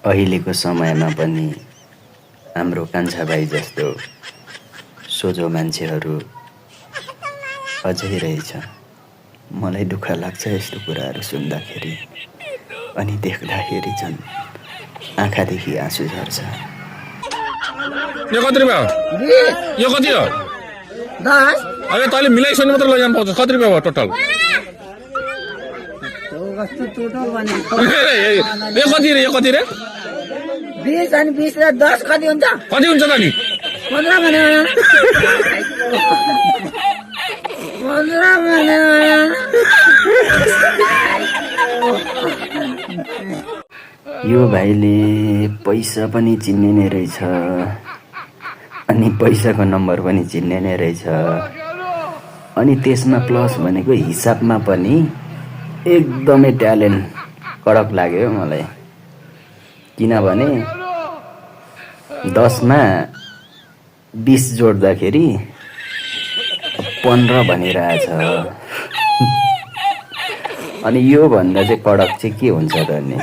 अहिलेको समयमा पनि हाम्रो कान्छा भाइ जस्तो सोझो मान्छेहरू अझै रहेछ। मलाई दुःख लाग्छ यस्तो कुराहरू सुन्दाखेरि अनि देख्दाखेरि झन् आँखादेखि आँसु झर्छ। यो कति रुपियाँ हो? यो कति हो? 10। अरे तैँले मिलाइसक्नु मात्र लैजानु पाउँछ। कति रुपियाँ भयो टोटल? यो कति रे? यो कति रे? 20 अनि 20 र 10 कति हुन्छ? कति हुन्छ त नि? 15 भने 15 भने यो भाइले पैसा पनि चिन्ने नै रहेछ अनि पैसाको नम्बर पनि चिन्ने नै रहेछ अनि त्यसमा प्लस भनेको हिसाबमा पनि एकदमै ट्यालेन्ट कडक लाग्यो मलाई। किनभने 10 मा 20 जोड्दाखेरि 15 भनिरहेछ। अनि यो भन्दा चाहिँ कडक चाहिँ के हुन्छ त नि?